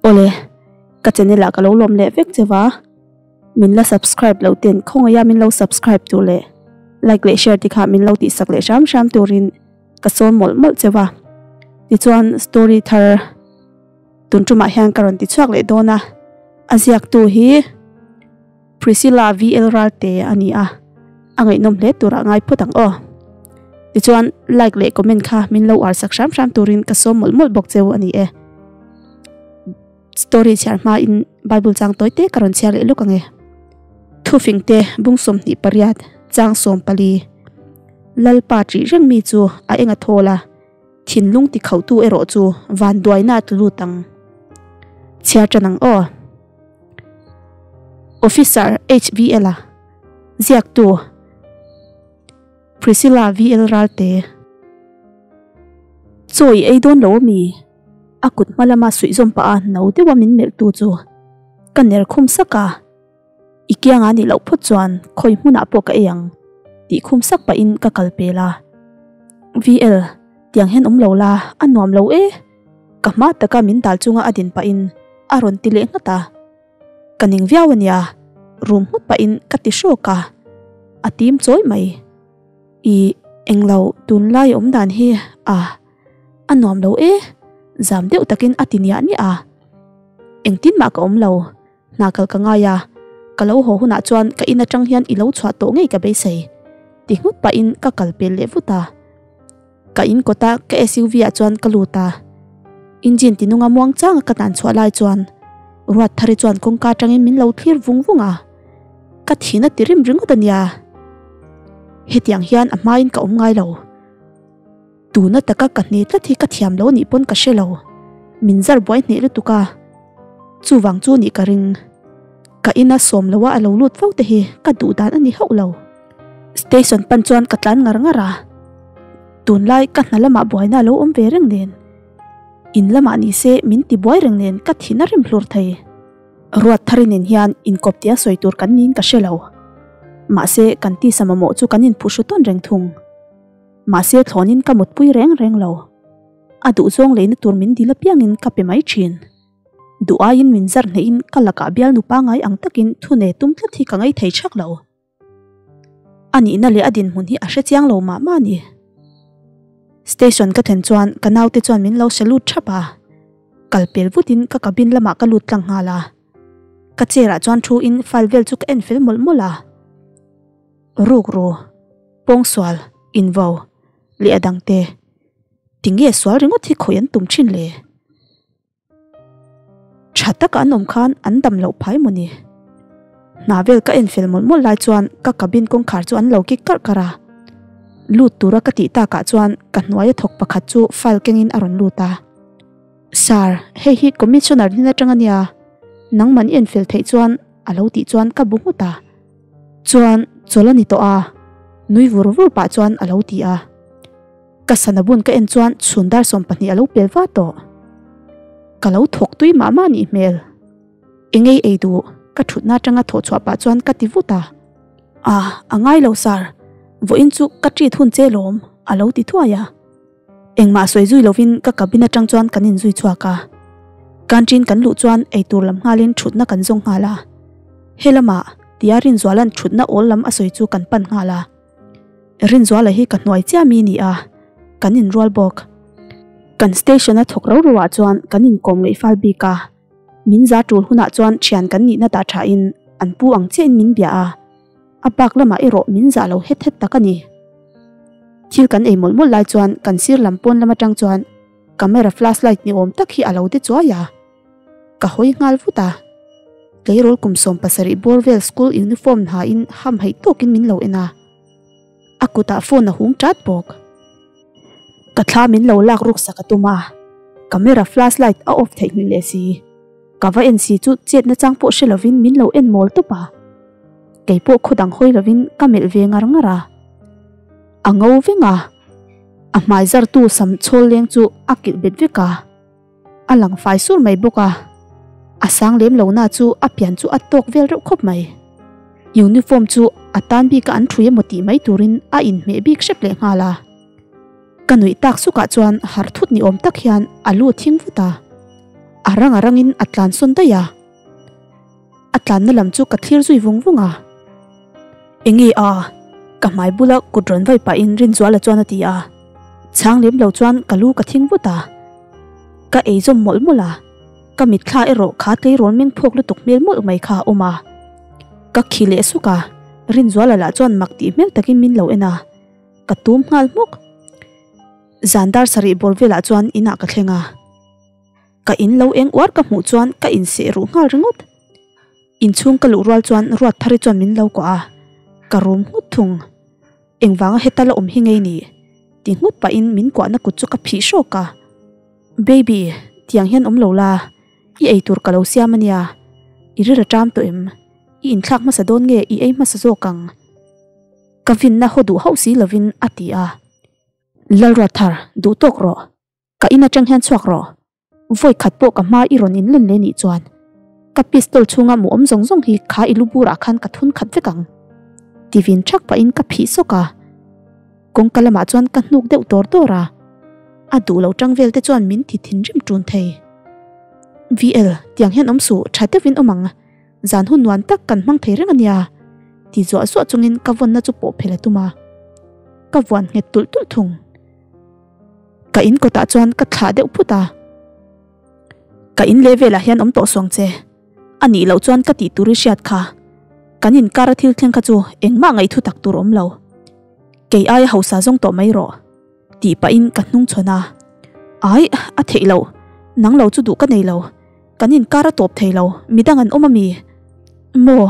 Awle, ka channel ah ka lo lawm leh vek cheu a, min la subscribe loh ten khawngaih a min lo subscribe tur leh like leh share te kha min lo tihsak leh hram hram turin ka sawn mawlh mawlh cheu a. Tichuan story thar tun tumah hian ka rawn ti chhuak leh dawn a, a ziaktu hi Priscilla VL Ralte a ni a, a ngaihnawm hle turah ngai phawt ang aw. Tichuan like leh comment kha min lo uar sak hram hram turin ka sawm mawlh mawlh bawk cheu a ni e. Story chhiar hmain Bible chang tawi te ka rawn chhiar leh lawk ang e. Thufing te bung 28 chang 14 Lalpa ṭih reng mi chu a eng a thawl a, thinlung ti khauhtu erawh chu vanduaina a tlu lut ang. Chhiar ṭan ang aw. Officer HVL a ziaktu Priscilla VL Ralte. Chaw i ei dawn lo ami? A kut hma lama suih zawm pah a no deuha min melh tu chu ka ner khum sak a, I kianga nih loh phawt chuan khawi hmunah pawh ka ei ang tih khum sak pahin ka kal pel a. VL, tiang hian awm lo la, a nuam lo e! Ka hma taka min dal chunga a din pahin a rawn ti leh nghat a. Ka ning viau a nia, rum nghut pahin ka ti hrawk a, a tim chawi mai. I englo tunlai awm dan hi a. A nuam lo e, zam deuh takin a ti niah niah a. Engtin mah ka awm lo, hna kal ka ngai a, ka lo haw hunah chuan ka in atang hian i lo chhuah tawh ngei ka beisei, ti nghut pahin ka kal pel leh vut a. Ka in kawta ka SUV ah chuan ka lut a, engine ti nunga muang changa ka tan chhuah lai chuan Ruatthari chuan kawngka atangin min lo thlir vung vung a, ka thin a ti rim ringawt a nia. Hetiang hian a hmain ka awm ngai lo. Tuna taka ka hne tlat hi ka thiam lo nih pawn ka hre lo. Min zar buai hneh lutuk a, chuvang chu nih ka ring. Ka ina sawm lo a a lo lut fo te hi ka duh dan a ni hauh lo. Station pan chuan ka tlan ngar ngar a, tunlai ka hna lamah buaina a lo awm ve reng nen, in lamah ni se min ti buai reng nen ka thin a rim hlur thei. Ruat thari nen hian inkawp tia sawi tur kan niin ka hre lo. Mahse kan tisa mamawh chu kan inphuhru tawn reng thung. Mahse thlawnin ka mutpui reng reng lo. A duhzawng leina tur min dil apiangin ka pe mai thin. Duh aiin min zar hnehin ka lakah bialnu pangai ang takin thune tum tlat hi ka ngei thei thak lo. A nihna leh a dinhmun hi a hrechiang lo mah mah a ni. Station ka thlen chuan ka naute chuan min lo salute thap a. Kal pel vutin ka cabin lamah ka lut tlang nghal a. Ka chair ah chuan thu in file vel chu ka en fel mawlh mawlh a. Ruk ru. Pawngsual, invo, leh a dangte. Tinge sual ringawt hi khawi an tum thin le? Tha taka an awm khan an dam loh phai maw ni? Hna vel ka en fel mawlh mawlh lai chuan ka cabin kawngkhar chu an lo kik karh karh a. Lut tura ka tih takah chuan ka hnuaia thawk pakhat chu file kengin a rawn lut a. Sir, hei hi commissioner hnen atang a nia, nangman i en fel theih chuan a lo tih chuan ka bu nghut a. Chuan chawl a ni tawh a, nui vur vur pah chuan a lo ti a. Ka sana bun ka en chuan chhun dar 20 a lo pel va tawh. Ka lo thawk tui mah mah nih hmel. Engei ei duh, ka thutna atanga thawh chhuah pah chuan ka ti vut a. A, a ngai lo sir, vawiin chu ka treat hun che lawm, a lo ti thuai a. Engmah sawi zui lovin ka cabin atang chuan kan inzui chhuak a. Canteen kan luh chuan eitur lam nghalin thutna kan zawng nghal a. Helamah tia Rinzuala'n thutna awl lam a sawi chu kan pan nghal a. Rinzuala hi ka hnuai chiah mi ni a, kan inrual bawk. Kan station a thawk ro ro ah chuan kan inkawm ngaih fal bik a. Min za tul hunah chuan thian kan nihna dah thain an pu ang chiahin min bia a. A bak lamah erawh min zah lo het het tak a ni. Thil kan ei mawlh mawlh lai chuan kan sir lam pawn lam atang chuan camera flashlight ni awm tak hi a lo de chuai a. Ka hawi nghal vut a. Tleirawl kum 17 bawr vel school uniform hnain hamhaih tawkin min lo en a. A kutah phone a hum tat bawk. Ka thla min lo lak ruk sak a tum a, camera flashlight a off theih hmel leh si. Ka va en si chu chet nachang pawh hre lovin min lo en mawl tawp a. Kei pawh khaw dang hawi lovin ka melh ve ngar ngar a. A ngo veng a, a hmai zartu sam chhawl leng chu a kilh bet vek a. A lang fai sur mai bawk a, a sang lem lo na chu a pian chu a tawk vel reuh khawp mai. Uniform chu a tan bik a an thui emaw tih mai turin a inhmeh bik hrep leh nghal a. Ka nuih tak sukah chuan har thut ni awm tak hian a lu thing vut a. A rang a rangin a tlan sawn daih a. A tlanna lam chu ka thlir zui vung vung a. Enge a? Ka hmai bula kut rawn vai pahin Rinzuala chuan a ti a. Chhang lem lo chuan ka lu ka thing vut a. Ka ei zawm mawlh mawlh a. Ka mitthla erawh kha tleirawl meng phawk lutuk hmel mawlh mai kha a awm a. Ka khi leh suk a, Rinzuala lah chuan mak tih hmel takin min lo en a. Ka tum nghal hmawk. Zan dar sarih bawr velah chuan inah ka thleng a. Ka in lo eng uar ka hmuh chuan ka inseh ruh nghal ringawt. Inchhung ka luh rual chuan Ruatthari chuan min lo kuah a, ka rum nghut thung. Engvanga heta la awm hi ngei ni? Ti nghut pahin min kuahna kut chu ka phih hrawk a. Baby, tiang hian awm lo la, i eitur ka lo siam a nia. I ril a ṭam tawh em? I inthlak hmasa dawn nge i ei hmasa zawk ang? Ka vinna haw duh hauh si lovin a ti a. Lalruatthar, duh tawk rawh. Ka in atang hian chhuak rawh. Vawi khat pawh ka hma i rawn in len leh nih chuan ka pistol chhunga mu awm zawng zawng hi kha i lu burah khan ka thun khat vek ang. Ti vin thak pahin ka phih sawk a. Kawngka lamah chuan ka hnuk deuh dawr dawr a. A duh lo tang vel te chuan min ti thinrim tun thei. VL, tiang hian awm suh, tha deuhin awm ang. Zan hun nuam tak kan hmang thei reng a nia. Ti zuah zuah chungin ka vawnna chu pawh phel a tum a. Ka vuan nghet tulh tulh thung. Ka in kawtah chuan ka thlah deuh phut a, Ka in leh velah hian awm tawh suang che, a nih loh chuan ka tih tur i hriat kha, kan inkar a thil thleng kha chu engmah ngaihthu tak tur awm lo, kei aia hausa zawng tawh mai rawh, tih pahin ka hnung chhawn a, Ai, a theih loh, nang lo chu duh ka nei lo, kan inkar a tawp thei lo, midang an awm a mi? Maw,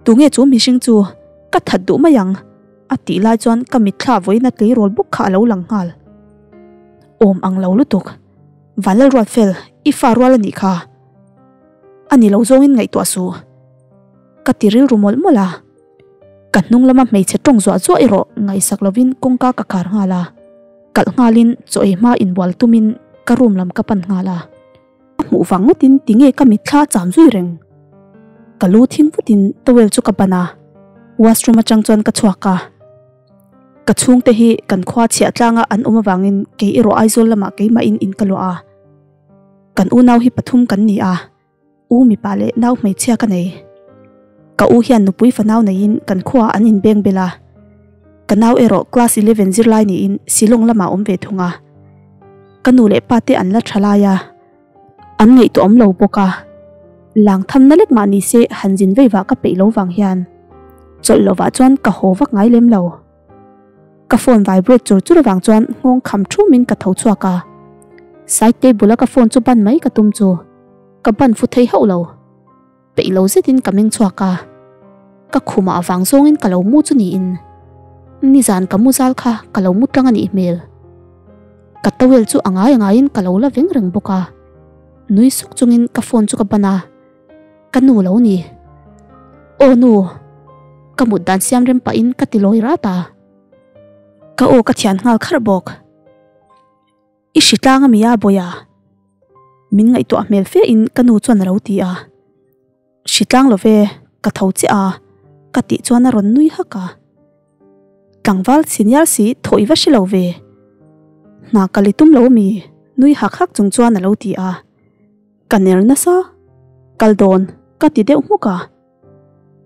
tunge chu mihring chu, ka that duh mai ang. A tih lai chuan ka mitthla vawiin a tleirawl bawk kha a lo lang nghal. Awm ang lo lutuk. Vanlalruat fel, i fa rual a nih kha. A ni lo zawngin ngaihtuah suh. Ka ti rilru mawlh mawlh a. Ka hnung lama hmeichhe tawng zuah zuah erawh ngaihsak lovin kawngka ka khar nghal a. Kalh nghalin chaw ei hma inbual tumin ka room lam ka pan nghal a. A hmuh vang ngawtin tinge ka mitthla a cham zui reng. Ka lu thing vutin towel chu ka ban a, washroom atang chuan ka chhuak a. Ka chhungte hi kan khua chhiah tlanga an awm avangin kei erawh Aizawl lamah keimahin in ka luah a. Kan unau hi pathum kan ni a. U mipa leh nau hmeichhia ka nei. Ka u hian nupui fanau neiin kan khuaah an inbeng bel a. Ka nau erawh class 11 zirlai niin Shillong lamah awm ve thung a. Ka nu leh pa te an la tha lai a, an ngaihtuah awm lo bawk a. Lang thamna lek mah ni se han zin vei vah ka peih lo vang hian chawlh lovah chuan ka haw vak ngai lem lo. Ka phone vibrate chur chur avang chuan nghawng kham thumin ka tho chhuak a. Side table a ka phone chu ban mai ka tum chu. Ka ban fu thei hauh lo. Peih lo zetin ka meng chhuak a. Ka khumah avang zawngin ka lo mu chu niin. Nizan ka mu zal kha ka lo mu tlang a nih hmel. Ka towel chu a ngai a ngaiin ka lo la veng reng bawk a. Nui suk chungin ka phone chu ka ban a. Ka nu lo ni. Aw nu. Ka mut dan siam rem pahin ka ti lawi rat a. Ka aw ka thian nghal kharh bawk. I hri tlang a mi a Bawia? Min ngaihtuah hmel fe in ka nu chuan a lo ti a. Hri tlang lo ve, ka tho chiah a, ka tih chuan a rawn nui hak a. Tlangval senior si thaw i va hre lo ve. Hna kal i tum lo mi? Nui hak hak chung chuan a lo ti a. Ka ner nasa, kal dawn ka ti deuh hmuk a.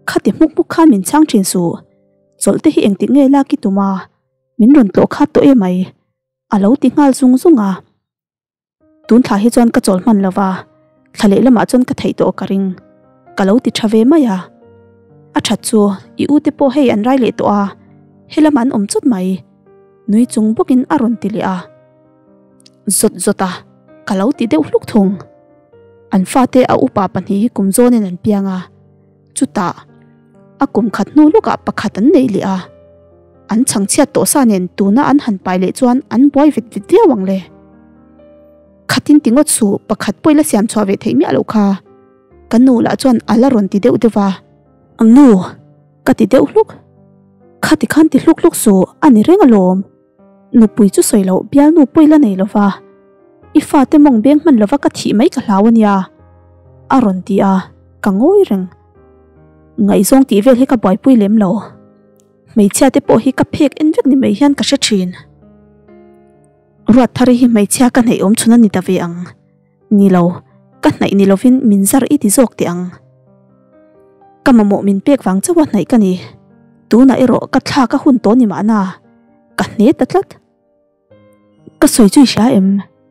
Khati hmuk hmuk khan min chhang thin suh, chawlh te hi engtik nge lak i tum a, min rawn tlawh khat tawh emai. A lo ti nghal zung zung a. Tun thla hi chuan ka chawl hman lo va, thla leh lamah chuan ka theih tawh ka ring. Ka lo ti tha ve mai a. A that chu, i u te pawh hei an rai leh tawh a, helam an awm chawt mai. Nui chung bawkin a rawn ti leh a. Zawt zawt a, ka lo ti deuh hluk thung. An fate a upa pahnih hi kum zawnin an piang a. Chutah, a kum khat hnu lawkah pakhat an neih leh a, an chhangchhiat tawh sa nen tuna an han pai leh chuan an buai vet vet viau ang le. Khatin ti ngawt suh, pakhat pawh i la siam chhuah ve theih miah loh kha. Ka nu lah chuan a la rawn ti deuh deuh va. Nu, ka ti deuh hluk. Khati khan ti hluk hluk suh, a ni reng alawm. Nupui chu sawi loh, bialnu pawh i la nei lo va. I fate mawng beng hman lova ka thih mai ka hlau a nia, a rawn ti a, ka ngawi reng. Ngaihzawng tih vel hi ka buaipui lem lo. Hmeichhia te pawh hi ka phek en vek ni mai hian ka hre thin. Ruatthari hi hmeichhia ka hneih awm chhun a ni ta ve ang. Ni lo. Ka hnaih ni lovin min zar i ti zawk teh ang. Ka mamawh min pek vang chauha hnaih ka ni. Tunah erawh ka thlak a hun tawh ni mahna, ka hne ta tlat. Ka sawi chu i hria em?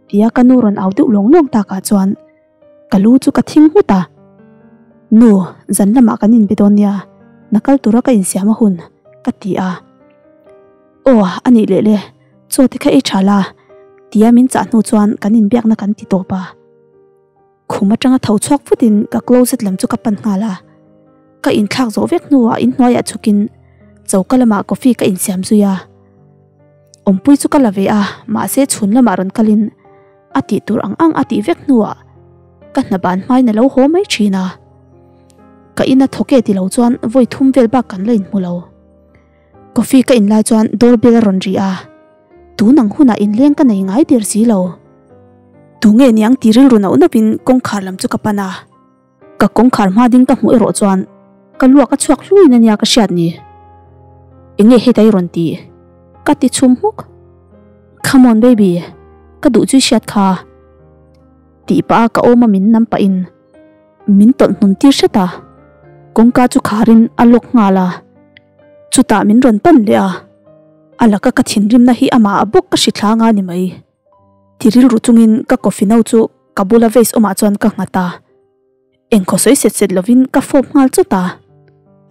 Tia ka nu rawn au deuh lawng lawng takah chuan ka lu chu ka thing nghut a. Nu, zan lamah kan inbe dawn nia, na kal tura ka insiam a hun, ka ti a. Aw, a nih leh le, chaw te kha ei tha la, tia min chah hnu chuan kan inbiakna kan ti tawp a. Khum atanga tho chhuak vutin ka closet lam chu ka pan nghal a, ka inthlak zawh vek hnuah inhnuaiah chhukin choka lamah coffee ka insiam zui a. Awmpui chu ka la ve a, mahse chhun lamah rawn kalin a tih tur ang ang a tih vek hnuah ka hna ban hmain a lo haw mai thin a. Ka ina thawk e ti lo chuan vawi thum vel bak kan la inhmu lo. Coffee ka in lai chuan door bell a rawn ri a, tun ang hunah inleng ka nei ngai der si lo. Tunge niang ti rilru nauh nauhin kawngkhar lam chu ka pan a, ka kawngkhar hma ding ka hmuh erawh chuan ka luak a chhuak hluin ania ka hriat ni. Enge heta i rawn ti? Ka ti chhum hmuk. Come on baby, ka duh chu i hriat kha. Tih pah a ka awm a min nam pahin. Min tawlh hnun tir hret a, kawngka chu kharin a lock nghal a, chutah min rawn pan leh a, a laka ka thinrimna hi amah a bawk ka hri thla nga ni mai. Ti rilru chungin ka coffee no chu ka bula vase awmah chuan ka nghat a, engkhaw sawi set set lovin ka fawp nghal chawt a,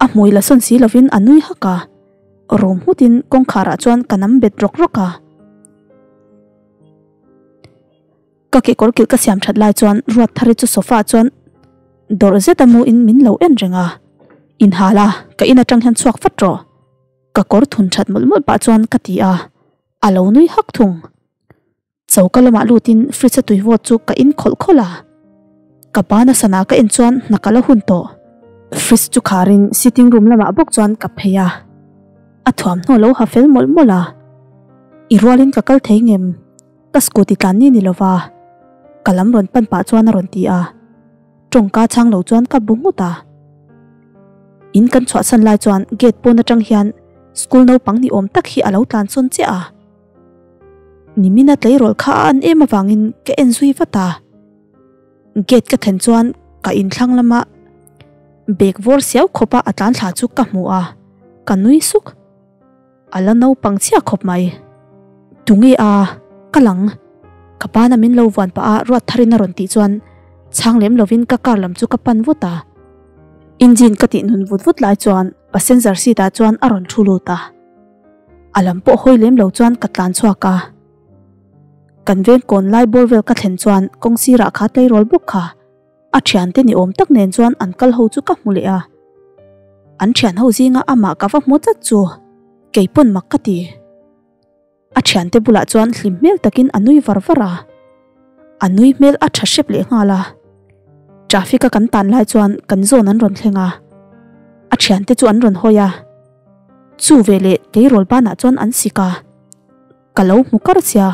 a hmui la sawn si lovin a nui hak a, rum nghutin kawngkharah chuan ka nam bet rawk rawk a. Ka kekawr kilh ka siam that lai chuan Ruatthari chu sofa ah chuan dawrh zet a mu in min lo en reng a, Inhal a, ka in atang hian chhuak vat rawh. Ka kawr thun that mawlh mawlh pah chuan ka ti a, a lo nui hak thung. Choka lamah lut in fridge a tui vawt chu ka in khawlh khawlh a, ka bana sana ka en chuan hna ka la hun tawh. Fridge chu khar in sitting room lamah bawk chuan ka phei a, a thuamhnaw lo ha fel mawlh mawlh a, I rualin ka kal thei ngem? Ka scooty tlan ni ni lova, ka lam rawn pan pah chuan a rawn ti a, tawngka chhang lo chuan ka bu nghut a. In kan chhuahsan lai chuan gate pawn atang hian school naupang ni awm tak hi a lo tlan sawn chiah a. Nimina tleirawl kha a an em avangin ka en zui vat a. Gate ka thlen chuan ka inthlang lama bag vawr siau khawpa a tlan thla chu ka hmu a, ka nui suk. A la naupang chhia khawp mai. Tunge a, ka lang. Ka pana min lo vuan pah a ruat tharin a rawn tih chuan chhang lem lovin ka car lam chu ka pan vut a. Engine ka tih nun vut vut lai chuan passenger seat ah chuan a rawn thu lut a. A lam pawh hawi lem lo chuan ka tlan chhuak a. Kan veng kawn lai bawr vel ka thlen chuan kawng sirah kha tleirawl bawk kha. A thiante ni awm tak nen chuan an kal ho chu ka hmu leh a, an thian ho zinga amah ka va hmu tlat chu kei pawn mak ka ti. A thiante bulah chuan hlim hmel takin a nui var var a, a nui hmel a tha hrep leh nghal a. Traffic a kan tan lai chuan kan zawn an rawn thleng a, a thiante chu an rawn hawi a, chu veleh tleirawl banah chuan an sik a. Ka lo hmu kar sia,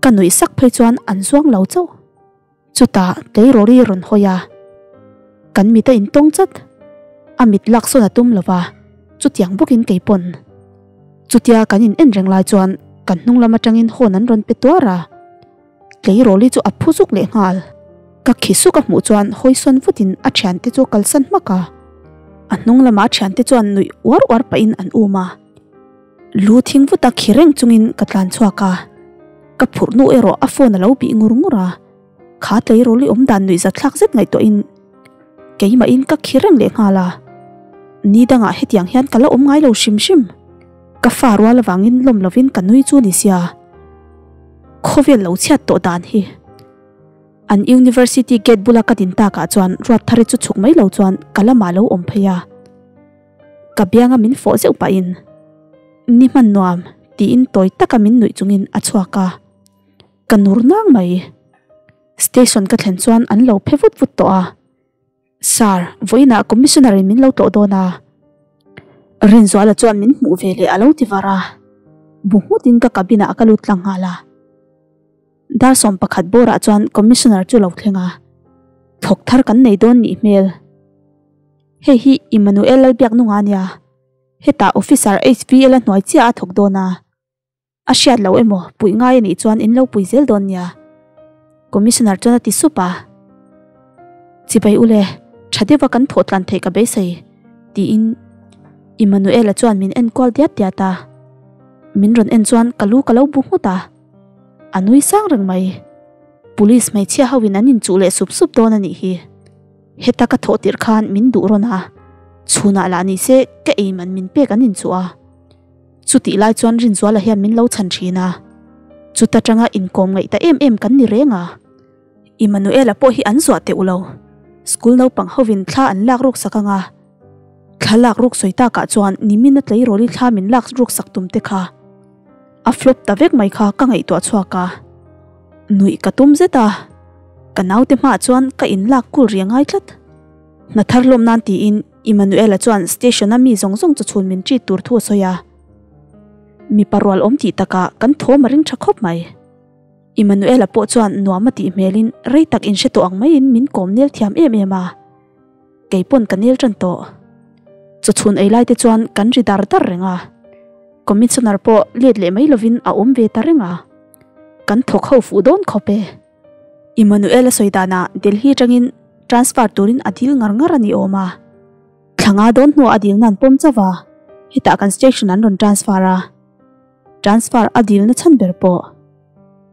ka nuih sak phei chuan an zuang lo chauh. Chutah tleirawl i rawn hawi a, kan mit a intawng chat. A mit lak sawn a tum lo va, chutiang bawkin kei pawn. Chutia kan in en reng lai chuan kan hnung lam atangin horn an rawn pe tuar a, tleirawl i chu a phu zuk leh nghal. Ka khi suk a hmuh chuan hawi sawn vutin a thiante chu a kalsan hmak a, a hnung lama a thiante chuan nuih uar uar pahin an um a. Lu thing vuta khi reng chungin ka tlan chhuak a, ka phurh nu erawh a phone a lo bih ngur ngur a, kha tleirawl i awm dan nuih zat thlak zet ngaihtuahin keimahin ka khi reng leh nghal a, ni dangah hetiang hian ka la awm ngai lo hrim hrim, ka fa rual avangin lawm lovin ka nui chu ni sia, khawvel lo chhiat tawh dan hi. An university gate bula ka din takah chuan Ruatthari chu chhuk mai lo chuan ka lamah a lo awm phei a. Ka bianga min fawh zeuh pahin, Ni hman nuam, tiin tawi taka min nuih chungin a chhuak a. Ka nur nang mai. Station ka thlen chuan an lo phe vut vut tawh a. Sir, vawiinah Commissioner in min lo tlawh dawn a. Rinzuala chuan min hmuh ve leh a lo ti var a. Bu nghutin ka cabin ah ka lut tlang nghal a. Dar 11 bawrah chuan Commissioner chu lo thleng a. Thawk thar kan nei dawn nih hmel. Hei hi Immanuel Lalbiaknunga a nia, hetah Officer HVL a hnuai chiah a thawk dawn a, a hriat loh emaw puih ngai a nih chuan in lo pui zel dawn nia, Commissioner chuan a ti sup a. Chibai ule, tha deuha kan thawh tlan theih ka beisei, tiin Immanuela chuan min en kual diat diat a. Min rawn en chuan ka lu ka lo bu nghut a, a nui sang reng mai. Police hmeichhia ho in an inchuh leh sup sup dawn a nih hi. Heta ka thawh tirh khan min duh rawn a, chhunah lah ni se ka ei man min pek an inchuh a. Chutih lai chuan Rinzuala hian min lo chhan thin a, chuta tanga inkawm ngaih ta em em kan ni reng a. Immanuela pawh hi an zuah teuh lo, school naupang hovin thla an lak ruk sak ang a, thla lak ruk sawi takah chuan nimin a tleirawl i thla min lak ruk sak tum te kha a flop ta vek mai kha ka ngaihtuah chhuak a, nuih ka tum zet a, ka naute hmaah chuan ka inlak kul ri a ngai tlat. Hna thar hlawm nan tiin Immanuela chuan station a mi zawng zawng chu chhun min treat tur thu a sawi a, mipa rual awm tih takah kan thawm a ring tha khawp mai. Immanuela pawh chuan nuam a tih hmelin rei tak inhre tawh ang maiin min kawm nel thiam em em a, kei pawn ka nel tan tawh. Chawchhun ei lai te chuan kan ri dar dar reng a, Commissioner pawh let leh mai lovin a awm ve ta reng a, kan thawk ho fuh dawn khawp e. Immanuela sawi danah Delhi atangin transfer turin a dil ngar ngar a ni awm a, thla nga dawn hnuah a dilna an pawm chauh a, hetah kan station an rawn transfer a. Transfer a dilna chhan ber pawh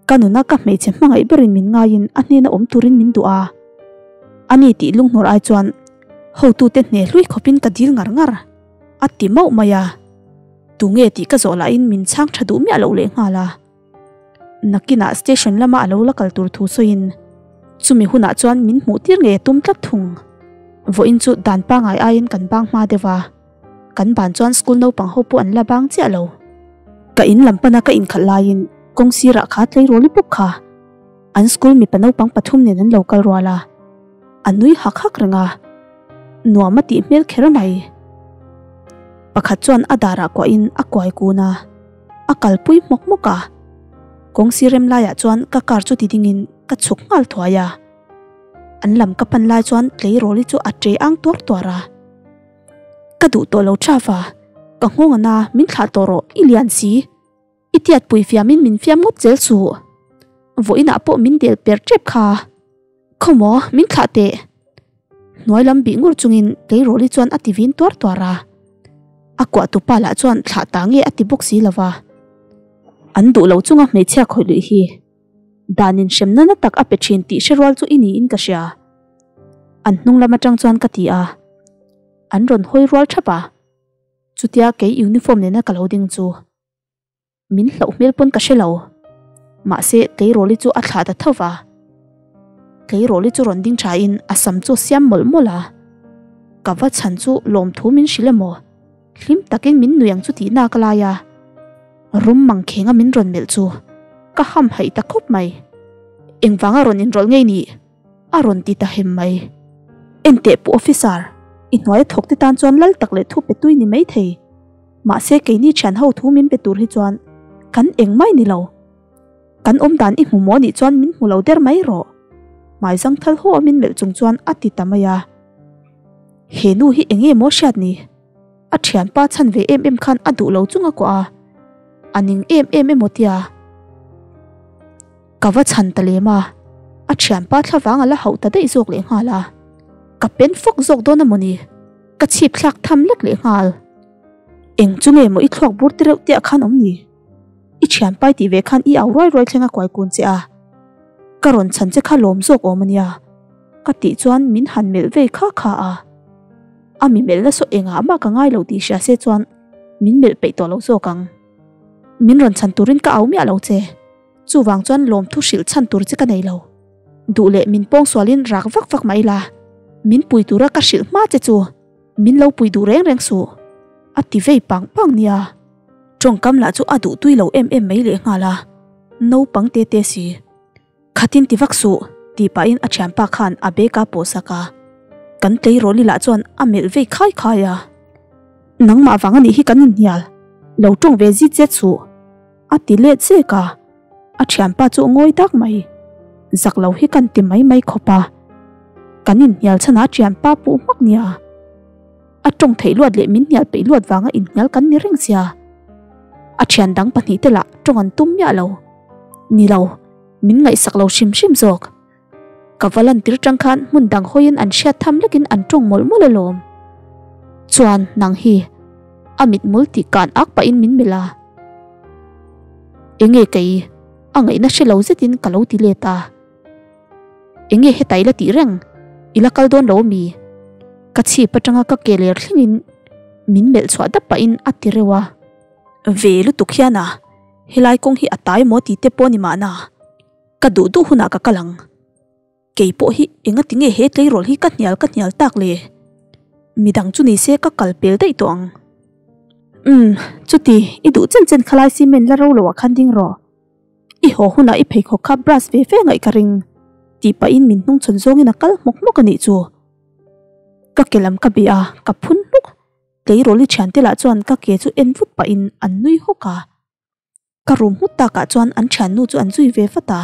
ka nuna ka hmeichhe hmangaih berin min ngaiin a hnena awm turin min duh a, ani tih lunghnawr ai chuan hotute hne hlui khawpin ka dil ngar ngar a ti mauh mai a, tunge tih ka zawh lahin min chhang tha duh miah loh lehnghal a. Nakinah station lama a lo la kal tur thu sawiin chumi hunah chuan min hmuh tir ngei a tum tlat thung. Vawiin chu dan pangngai aiin kan bang hma deuh a. Kan ban chuan school naupang ho pawh an la bang chiah lo. Ka in lam pana ka inkhalh laiin kawng sirah kha tleirawl i bawk kha. An school mipa naupang pathum nen an lo kal rual a, a nui hak hak reng a, nuam a tih hmel kher mai. Pakhat chuan a darah kuahin a kuai kun a, a kalpui hmawk hmawk a. Kawng sir rem laiah chuan ka car chu ti dingin ka chhuk nghal thuai a. An lam ka pan lai chuan tleirawl i chu a ṭe ang tuar tuar a. Ka duh tawh lo Trava, ka nghawng ana min thlah tawh rawh i lian si. I tiatpui fiamin min fiam ngawt zel suh. Vawiinah pawh min del per tep kha. Khawmaw min thlah teh. Hnuai lam bih ngur chungin tleirawl-i chuan a ti vin tuar tuar a. A kuah tupa lah chuan thlah ta nge a ti bawk si lova. An duh lo chunga hmeichhia khawih luih hi danin hremna na tak a pe thin tih hre rual chu i niin ka hria. An hnung lam atang chuan ka ti a, an rawn hawi rual thap a, chutia kei uniform nena ka lo ding chu min hlauh hmel pawn ka hre lo, mahse tleirawl-i chu a thlah ta tho va, tleirawl-i chu rawn ding tha in a sam chu a siam mawlh mawlh a, ka va chhan chu lawmthu min hrilh emaw, hlim takin min nui ang chu tih nak lai a, rum mang khenga min rawn melh chu ka hamhaih ta khawp mai, engvanga rawn inrawlh ngei nih? A rawn ti ta hem mai. Enteh Pu Officer, i hnuaia thawk te tan chuan lal tak leh thu pe tui ni mai thei. Mahse keini thian ho thu min pe tur hi chuan kan eng mai ni lo. Kan awm dan i hmu maw nih chuan min hmu lo der mai rawh. Hmai zang thal haw a min melh chung chuan a ti ta mai a. He nu hi eng nge maw hriat ni? A thianpa chhan ve em em khan a duh lo chung a kuah a. A ning em em emaw tia. Ka va chhan ta lem a, a thianpa thlavang a la hauh ta daih zawk leh nghal a, ka pen fawk zawk dawn a mawni, ka chhip thlak tham lek leh nghal. Eng chu nge maw i thluak bur ti reuh te ah khan awm ni? I thianpa i tih ve khan i au ruai ruai thleng a kuai kun che a, ka rawn chhan che kha lawm zawk awm a nia, ka tih chuan min han melh vei kha kha a. A mi melhna saw engah mah ka ngai lo tih hria se chuan min melh peih tawh lo zawk ang. Min rawn chhan turin ka au miah lo che. Chuvang chuan lawmthu hrilh chhan tur che ka nei lo. Duh leh min pawng sualin rak vak vak mai la, min pui tura ka hrilh hma che chu min lo pui duh reng reng suh, a ti vei pang pang nia. Tawngkam lah chu a duh tui lo em em mai lehnghal a, naupang te te si. Khatin ti vak suh, tih pahin a thianpa khan a bag a pawh sak a. Kan tleirawl lah chuan a melh vei khai khai a. Nangmah vang anih hi kan inhnial, lo tawng ve zit zet suh, a ti let zek a. A thianpa chu a ngawi dak mai. Zak lo hi kan ti mai mai khawp a. Kan inhnial chhanah a thianpa puh hmak nia. A tawng theih luat leh min hnial peih luat vanga inhnial kan ni reng sia. A thian dang pahnih te lah tawng an tum miah lo. Ni lo, min ngaihsak lo hrim hrim zawk. Ka va lantir tang khan hmun dang hawiin an hriat tham lekin an tawng mawlh mawlh alawm. Chuan nang hi a mithmul tih kan ak pahin min melh a. Enge kei a ngaihna hre lo zetin ka lo ti let a. Enge heta i la tih reng? I la kal dawn lo ami? Ka chhip atanga ka ke ler thlengin min melh chhuah dap pahin a ti reuh a. Ve lutuk hian a, helai kawng hi a tai maw tih te pawh a ni mahna. Ka duh duh hunah ka kal ang. Kei pawh hi enga tinge he tleirawl hi ka hnial ka hnial tak le? Midang chu ni se ka kal pel daih tawh ang. Umm, chuti, i duh chen chen khalai cement la ro loah khan ding rawh. I haw hunah i pheikhawk kha brush ve ve ngaih ka ring, tih pahin min hnungchhawn zawngin a kal hmawk hmawk a nih chu. Ka ke lam ka bih a, ka phun hluk. Tleirawl i thiante lah chuan ka ke chu en vut pahin an nui hawk a. Ka rum hmut takah chuan an thiannu chu an zui ve vat a.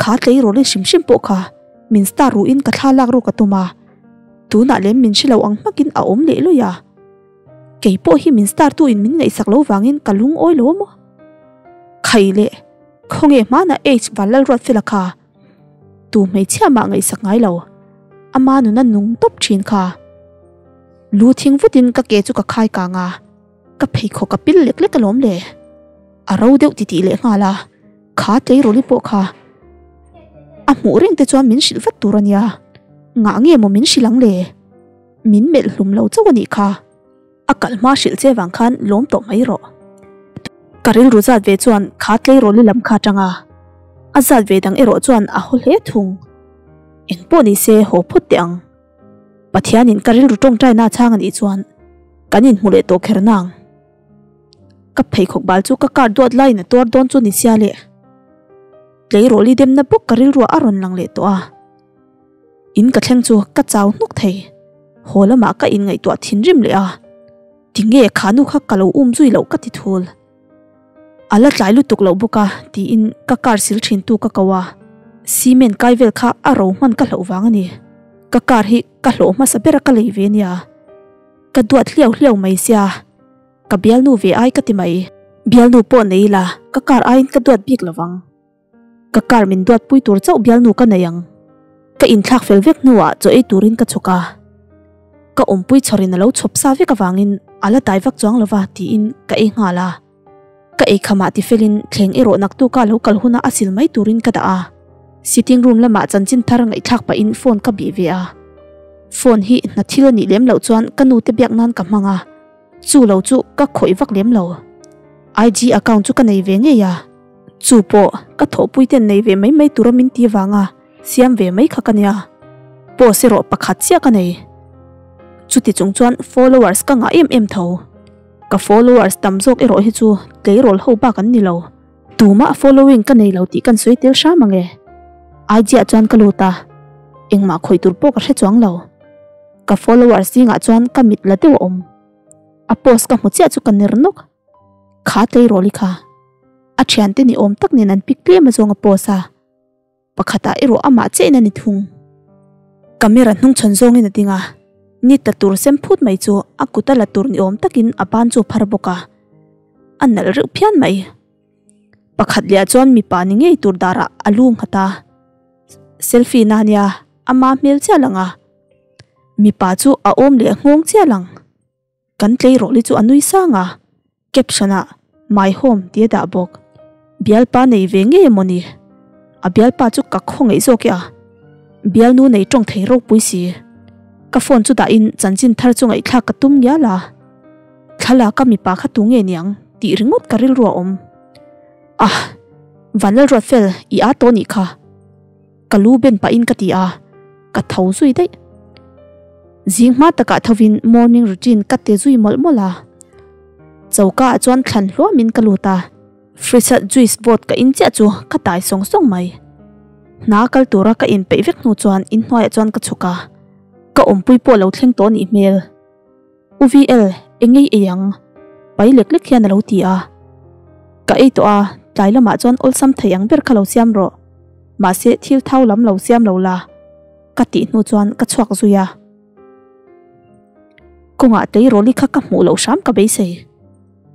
Kha tleirawl i hrim hrim pawh kha min star ruhin ka thla lak ruk a tum a, tunah lem min hre lo ang hmakin a awm leh lawih a. Kei pawh hi min star tu in min ngaihsak lo vangin ka lungawi lo maw? Khai leh khawnge hmanah H Vanlalruatfela kha tu hmeichhia mah ngaihsak ngai lo, ama nuna nung tawp thin kha. Lu thing vutin ka ke chu ka khai kang a. Ka pheikhawk a pil lek lek alawm le. A ro deuh titih leh nghal a, kha tleirawl-i pawh kha a hmuh reng te chuan min hrilh vat tur a nia. Ngah nge maw min hrilh ang le? Min melh hlum lo chauh a nih kha. A kal hma hrilh che vang khan lawm tawh mai rawh. Ka rilru zat ve chuan kha tleirawl-i lam kha atang a, a zat ve dang erawh chuan a haw hle thung. Engpawh ni se haw phawt teh ang. Pathianin ka rilru tawngtaina a chhang a nih chuan kan inhmu leh tawh kher nang. Ka pheikhawk bal chu ka car duat laiin a tuar dawn chu ni sia leh. Tleirawl i demna bawk ka rilruah a rawn lang leh tawh a. In ka thleng chu ka chau hnuk thei. Haw lamah ka inngaihtuah thinrim leh a. Tinge khanu kha ka lo um zui loh ka ti thul. A la tlai lutuk loh bawk a tiin ka car sil thin tu ka ko a, cement kai vel kha a ro hman ka hlauh vang a ni. Ka car hi ka hlawh hmasa ber a ka lei ve nia. Ka duat hliau hliau mai sia, ka bialnu ve ai ka ti mai. Bialnu pawh nei ila ka car aiin ka duat bik lovang. Ka car min duatpui tur chauh bialnu ka nei ang. Ka inthlak fel vek hnuah chaw ei turin ka chhuk a. Ka awmpui chhawrin a lo chhawp sa vek avangin a la dai vak chuang lova tiin ka ei nghal a. Ka ei khamah tifelin thleng erawh naktuka lo kal huna a sil mai turin ka dah a. Sitting room lamah chanchin thar ngaihthlak pahin phone ka bih ve a. Phone hi hna thil a nih lem loh chuan ka nute biak nan ka hmang a. Chu lo chu ka khawih vak lem lo. IG account chu ka nei ve ngei a. Chu pawh ka thawhpui ten nei ve mai mai tura min ti vanga siam ve mai kha ka nia. Post erawh pakhat chiah ka nei. Chuti chung chuan followers ka ngah em em tho. Ka followers tam zawk erawh hi chu tleirawl ho bak an ni lo. Tumah following ka nei lo tih kan sawi tel hram ang e. IG ah chuan ka lut a, engmah khawih tur pawh ka hre chuang lo. Ka followers zingah chuan ka mit la deuh a awm. A post ka hmu chiah chu ka ner nawk. Kha tleirawl i kha. A thiante ni awm tak nen an pic tlem azawng a post a. Pakhatah erawh amah chiahin a ni thung. Camera hnungchhawn zawngin a ding a, ni tla tur sem phut mai chu a kut a la tur ni awm takin a ban chu a phar bawk a. A nalh reuh phian mai. Pakhat leh ah chuan mipa ni ngei tur darah a lu nghat a. Selfie na nia ama hmel chiah lang a. Mipa chu a awm leh nghawng chiah lang. Kan tleirawl hi chu a nui sang a, caption ah My home tih a dah bawk. Bialpa nei ve ngei emaw ni? A bialpa chu ka khawngaih zawk e a. Bialnu nei tawng thei ropui si. Ka phone chu dahin chanchin thar chu ngaihthlak ka tum ngial a. Thlalak a mipa kha tu nge niang tih ringawt ka rilru a awm. Ah! Vanlalruatfel i a tawh nih kha. Ka lu ben pahin ka ti a, ka tho zui daih. Zing hma takah thovin morning routine ka ti zui mawlh mawlh a. Choka ah chuan thlan hluamin ka lut a, fridge a juice vawt ka in chiah chu ka tai sawng sawng mai. Hna kal tura ka inpeih vek hnu chuan inhnuaiah chuan ka chhuk a, ka awmpui pawh lo thleng tawh nih hmel. U VL, eng ei ei ang? Pai lek lek hian a lo ti a. Ka ei tawh a, tlai lamah chuan awlsam thei ang ber kha lo siam rawh. Mahse thil thau lam lo siam lo la, ka tih hnu chuan ka chhuak zui a. Kawngah tleirawl-i kha ka hmuh loh hram ka beisei.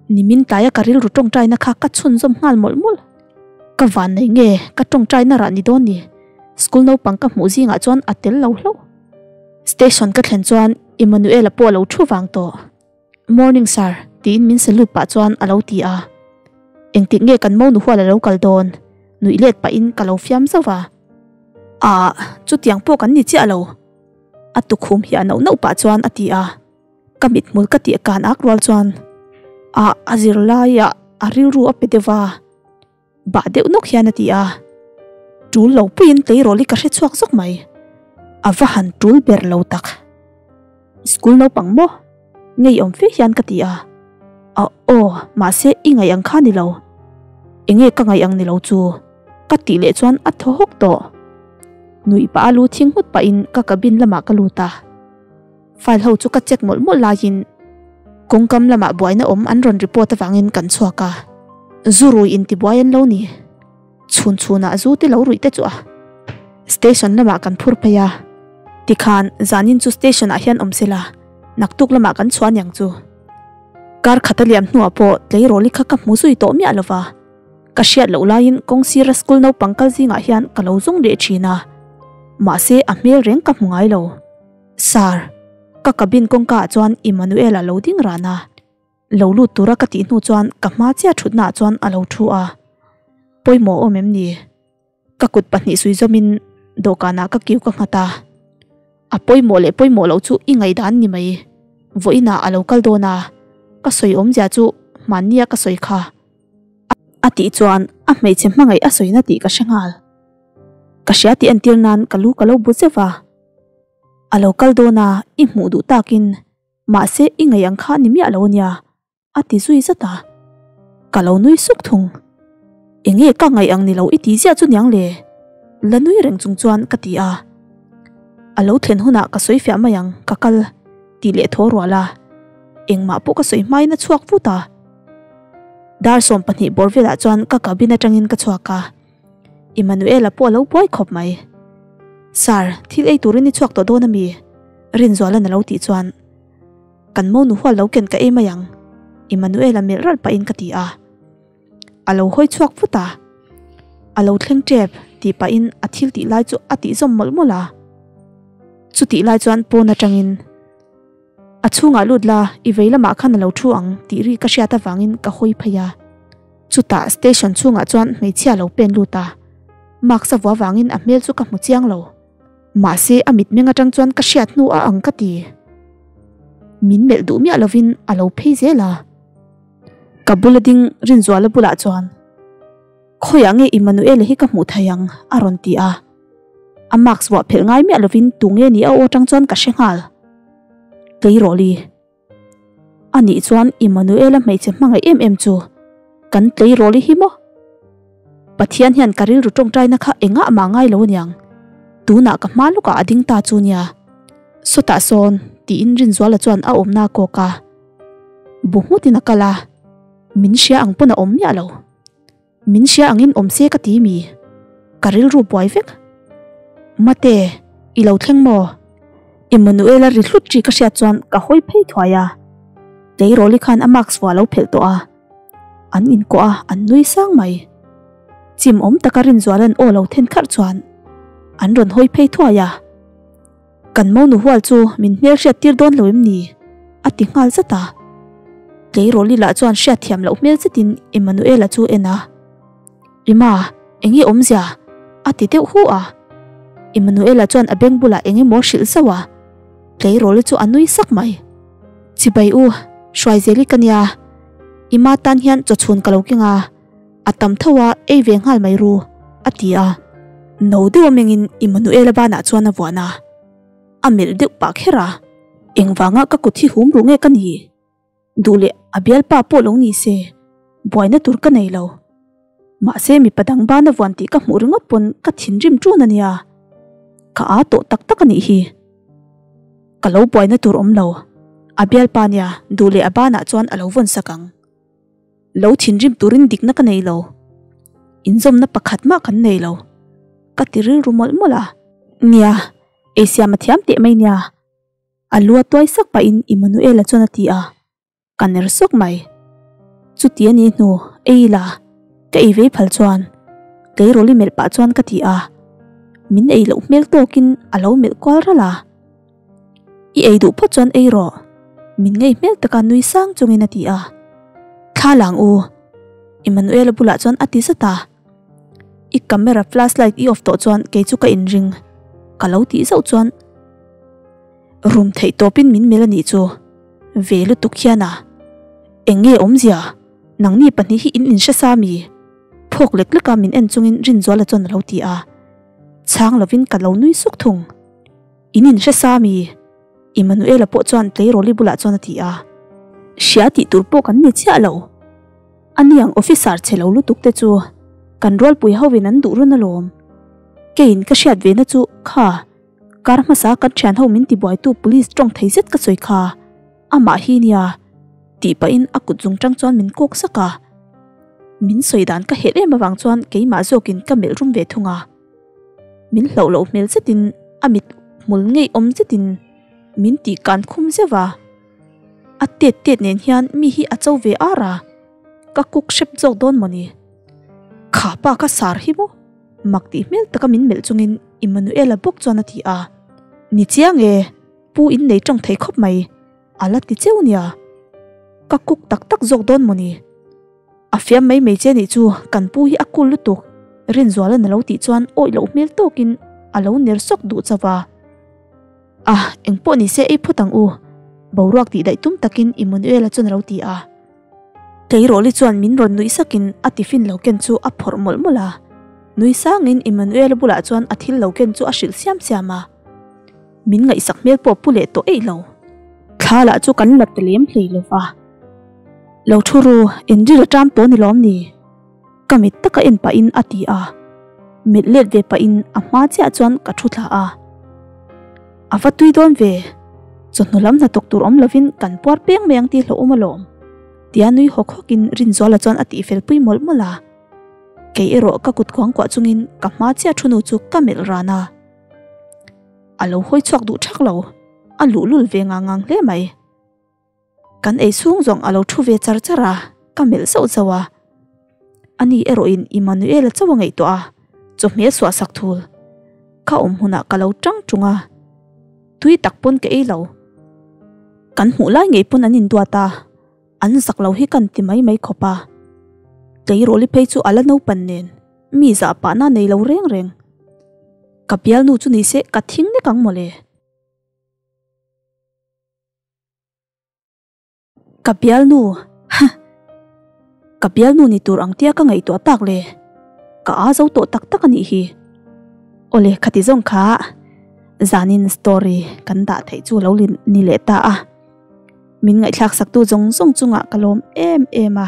Nimin tlaia ka rilru tawngtaina kha ka chhunzawm nghal mawlh mawlh. Ka van nei nge ka tawngtaina rah ni dawn ni? School naupang ka hmuh zingah chuan a tel lo hlauh. Station ka thlen chuan Emmanuel-a pawh a lo thu vang tawh. Morning sir, tiin min salute pah chuan a lo ti a. Engtik nge kan monu hual a lo kal dawn? Nuih let pahin ka lo fiam zauh a. Ah, chutiang pawh kan ni chiah lo. A tukhum hiah nauh nauh pah chuan a ti a. Ka mithmul ka tih kan ak rual chuan ah a zirlaiah a rilru a pe deuh va. Bah deuh nawk hian a ti a. Tul lo puiin tleirawl hi ka hre chhuak zawk mai. A va han tul ber lo tak. School naupang maw? Ngeiawm fe hian ka ti a. A aw, mahse i ngaih ang kha ni lo. Enge ka ngaih ang ni lo chu? Ka tih leh chuan a thaw hawk tawh. Nuih pah a lu thing nghut pahin ka cabin lamah ka lut a. File ho chu ka check mawlh mawlh laiin kawngkam lamah buaina awm an rawn report avangin kan chhuak a, zu rui intibuai an lo ni. Chhun chhunah zu te lo ruih te chu a station lamah kan phur phei a, tikhan zanin chu station ah hian awm sela naktuk lamah kan chhuah aniang chu. Kar khat a liam hnuah pawh tleirawl i kha ka hmu zui tawh miah lova, ka hriat loh laiin kawng sira school naupang kal zingah hian ka lo zawng leh thin a, mahse a hmel reng ka hmu ngai lo. Sir, ka cabin kawngka ah chuan Emmanuel-a lo ding ran a, lo lut tura ka tih hnu chuan ka hma chiah thutna ah chuan a lo thu a, Pawimawh awm em ni? Ka kut pahnih sui zawmin dawhkanah ka kiu ka nghat a, a pawimawh leh pawimawh loh chu i ngaihdan ni mai, vawiinah a lo kal dawn a, ka sawi awmzia chu hmannia ka sawi kha a tih chuan a hmeichhe hmangaih a sawina tih ka hre nghal. Ka hria tih entir nan ka lu ka lo bu zeuh a. A lo kal dawn a, i hmuh duh takin, mahse i ngaih ang kha ni miah lo ania, a ti zui zat a. Ka lo nui suk thung. Enge ka ngaih ang ni lo i ti ziah chu niang le? La nui reng chung chuan ka ti a. A lo thlen hunah ka sawi fiah mai ang, ka kal, tih leh thaw rual a. Engmah pawh ka sawi hmain a chhuak vut a. Dar 20 bawr velah chuan ka cabin atangin ka chhuak a. Emmanuel-a pawh a lo buai khawp mai. Sir, thil ei turin i chhuak tawh dawn a mi? Rinzuala'n a lo tih chuan, Kan monu hual lo ken ka ei mai ang, Emmanuel-a melh ralh pahin ka ti a. A lo hawi chhuak vut a. A lo thleng tep, tih pahin a thil tih lai chu a tih zawm mawlh mawlh a. Chutih lai chuan pawn atangin, A chhungah lut la, i vei lamah khan a lo thu ang, tih ri ka hriat avangin ka hawi phei a. Chutah station chhungah chuan hmeichhia lo pen lut a, mask a vua vangin a hmel chu ka hmu chiang lo. Mahse a mitmeng atang chuan ka hriat hnu a ang ka ti. Min melh duh miah lovin a lo phei zel a. Ka bula ding Rinzuala bulah chuan, Khawiah nge Emmanuel-a hi ka hmuh thei ang? a rawn ti a. A mask vuah phelh ngai miah lovin tu nge ni a aw atang chuan ka hre nghal. Tleirawl-i. A nih chuan Emmanuel-a hmeichhe hmangaih em em chu kan tleirawl i hi maw? Pathian hian ka rilru tawngtaina kha engah mah ngai lo aniang. Tunah ka hma lawkah a ding ta chu nia. Sawtah sawn tiin Rinzuala chuan a awmna a kawk a. Bu nghutin a kal a, min hria ang pawn a awm miah lo. Min hria angin awm se ka ti mi? Ka rilru buai vek. Mate, i lo thleng maw? Emmanuel-a ri hlut ri ka hriat chuan ka hawi phei thuai a. Tleirawl-i khan a mask vuah a lo phelh tawh a. An inkuah a, an nui sang mai. Chim awm taka Rinzuala'n aw lo then kharh chuan an rawn hawi phei thuai a. Kan monu hual chu min hmel hriat tir dawn lo em ni? a ti nghal zat a. Tleirawl lah chuan hriat thiam loh hmel zetin Emmanuel-a chu en a. Ima, eng nge awmzia? a ti deuh hu a. Emmanuel-a chuan a beng bulah eng emaw hrilh zauh a. Tleirawl chu a nui sak mai. Chibai u, Hruaizeli ka nia. Ima tan hian chawchhun ka lo keng a. A tam tho a, ei ve nghal mai ru, a ti a. No deuh a mengin Emmanuel-a banah chuan a vuan a, a melh deuh pah kher a. Engvanga ka kut hi hum ru nge ka ni? Duh leh a bialpa pawh lo ni se, buaina tur ka nei lo. Mahse mipa dang bana vuan tih ka hmuh ringawt pawn ka thinrim ṭun a nia. Ka â tawh tak tak a nih hi. Ka lo buaina tur awm lo. A bialpa nia, duh leh a banah chuan a lo vawn sak ang. Lo thinrim turin dikna ka nei lo. Inzawmna pakhat mah kan nei lo. Ka ti rilru mawlh mawlh a. Nia, ei siam a thiam teh mai nia. A lu a tuai sak pahin Emmanuel-a chuan a ti a. Ka ner sawk mai. Chuti a ni hnu, ei ila, ka ei vei phal chuan. Tleirawl i melh pah chuan ka ti a. Min ei loh hmel tawkin a lo melh kual ralh a. I ei duh phawt chuan ei rawh, min ngei hmel taka nui sang chungin a ti a. Thla lang u, Emmanuela bulah chuan a ti zat a. I camera flashlight i off tawh chuan kei chu ka inring, ka lo tih zauh chuan rum theih tawpin min melh a nih chu. Ve lutuk hian a, Eng nge awmzia? Nangni pahnih hi in inhre sa mi? Phawk lek leka min en chungin Rinzuala chuan a lo ti a. Chhang lovin ka lo nui suk thung. In inhre sa mi? Emmanuela pawh chuan tleirawl-i bulah chuan a ti a. Hria tih tur pawh kan ni chiah lo. Aniang officer chhe lo lutuk te chu kan rualpui hovin an duh rawn alawm. Keiin ka hriat ve na chu kha kar hmasa kan thian ho min tibuaitu police tawng thei zet ka sawi kha amah hi nia tih pahin a kut zung tang chuan min kawk sak a. Min sawi dan ka helh em avang chuan keimah zawkin ka melh rum ve thung a. Min hlauh loh hmel zetin a mit hmul ngeiawm zetin min tih kan khum zeuh a. A tet tet nen hian mi hi a cho ve ar a, ka kuk hrep zawk dawn mawni. Kha pa ka sar hi maw? Mak tih hmel taka min melh chungin Emmanuela bawk chuan a ti a. Ni chiang e, pu in nei tawng thei khawp mai, a la ti cheu nia. Ka kuk tak tak zawk dawn mawni. A fiam mai mai che nih chu, kan pu hi a cool lutuk, Rinzuala'n a lo tih chuan awih loh hmel tawkin a lo ner sawk duh chauh a. A, engpawh ni se ei phawt ang u, boruak tih daih tum takin Emmanuela chuan a lo ti a. Tleirawl-i chuan min rawn nuih sakin a tiffin lo ken chu a phawrh mawlh mawlh a. Nui sangin Emmanuela bulah chuan a thil lo ken chu a hrilh siam siam a. Min ngaihsak hmel pawh pu leh tawh eih lo. Thla lah chu kan la ta lem hlei lo va. Lo thu ru, inril a ṭam tawh ni lawm ni? Ka mit taka en pahin a ti a, melh let ve pahin a hma chiah chuan ka thu thla a. A va tui dawn ve, chawhnu lam hnathawk tur awm lovin kan puar peng mai ang tih hlauhawm alawm, tia nui hawk hawkin Rinzuala chuan a tihfel pui mawlh mawlh a. Kei erawh ka kut kuangkuah chungin ka hma chiah thu nu chu ka melh ran a. A lo hawi chhuak duh thak lo, a luhlul ve ngang ngang hle mai. Kan ei chhung zawng a lo thu ve char char a, ka melh zauh zauh a. Ani erawhin Emmanuel-a chauh a ngaihtuah a, chawhmeh a suah sak thul. Ka awm hunah ka lo tang tung a, tui tak pawn ka ei lo. Kan hmuh lai ngei pawn an induat a, an zak lo hi kan ti mai mai khawp a. Tleirawl-i phei chu a la naupan nen, mi zah pahna nei lo reng reng. Ka bialnu chu ni se ka thing nek ang mawle. Ka bialnu huh Ka bialnu ni tur ang tia ka ngaihtuah tak le ka aa zo tawh tak tak a nih hi. Awle khati zawng kha zanin story kan dah theih chu lo ni leh ta a. Min ngaihthlak saktu zawng zawng chungah ka lawm em em a.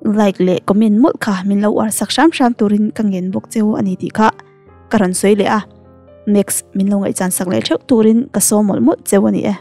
Like leh comment mawlh kha min lo uar sak hram hram turin ka ngen bawk cheu a ni tih kha ka rawn sawi leh a. Next min lo ngaihchan sak leh theuh turin ka saw mawlh mawlh cheu a ni e.